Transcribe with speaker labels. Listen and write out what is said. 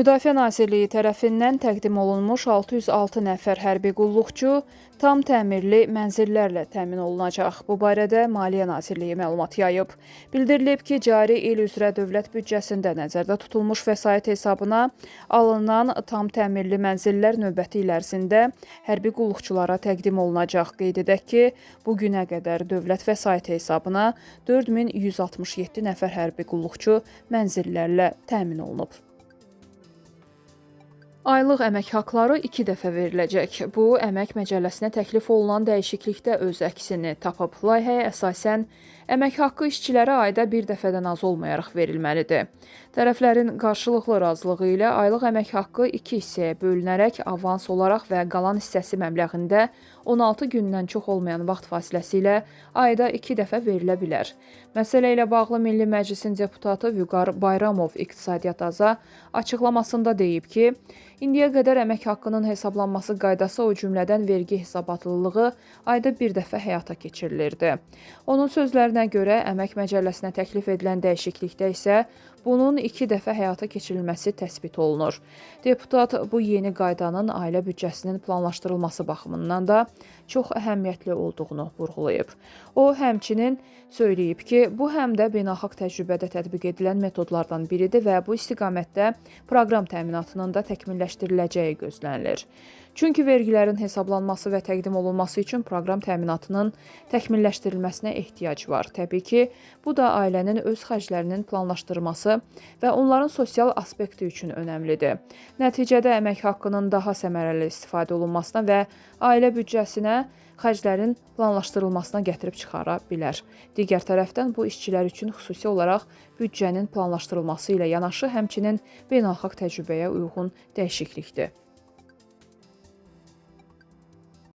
Speaker 1: Müdafiə Nazirliyi tərəfindən təqdim olunmuş 606 nəfər hərbi qulluqçu tam təmirli mənzillərlə təmin olunacaq. Bu barədə Maliyyə Nazirliyi məlumat yayıb. Bildirilib ki, cari il üzrə dövlət büdcəsində nəzərdə tutulmuş vəsait hesabına alınan tam təmirli mənzillər növbəti il ərzində hərbi qulluqçulara təqdim olunacaq. Qeyd edək ki, bu günə qədər dövlət vəsaiti hesabına 4167 nəfər hərbi qulluqçu mənzillərlə təmin olunub. Aylıq əmək haqları 2 dəfə veriləcək. Bu, Əmək Məcəlləsinə təklif olunan dəyişiklikdə öz əksini tapıb. Layihəyə əsasən əmək haqqı işçilərə ayda bir dəfədən az olmayaraq verilməlidir. Tərəflərin qarşılıqlı razılığı ilə aylıq əmək haqqı 2 hissəyə bölünərək avans olaraq və qalan hissəsi məbləğində 16 gündən çox olmayan vaxt fasiləsi ilə ayda 2 dəfə verilə bilər. Məsələ ilə bağlı Milli Məclisin deputatı Vüqar Bayramov İqtisadiyyat Aza açıqlamasında deyib ki, indiyə qədər əmək haqqının hesablanması qaydası, o cümlədən vergi hesabatlılığı ayda bir dəfə həyata keçirilirdi. Onun sözlərinə görə Əmək Məcəlləsinə təklif edilən dəyişiklikdə isə bunun 2 dəfə həyata keçirilməsi təsbit olunur. Deputat bu yeni qaydanın ailə büdcəsinin planlaşdırılması baxımından da çox əhəmiyyətli olduğunu vurğulayıb. O, həmçinin söyləyib ki, bu həm də beynəlxalq təcrübədə tətbiq edilən metodlardan biridir və bu istiqamətdə proqram təminatının da təkmilləşdiriləcəyi gözlənilir. Çünki vergilərin hesablanması və təqdim olunması üçün proqram təminatının təkmilləşdirilməsinə ehtiyac var. Təbii ki, bu da ailənin öz xərclərinin planlaşdırılması və onların sosial aspekti üçün önəmlidir. Nəticədə əmək haqqının daha səmərəli istifadə olunmasına və ailə büdcəsinə xərclərin planlaşdırılmasına gətirib çıxara bilər. Digər tərəfdən bu işçilər üçün xüsusi olaraq büdcənin planlaşdırılması ilə yanaşı həmçinin beynəlxalq təcrübəyə uyğun dəyişiklikdir.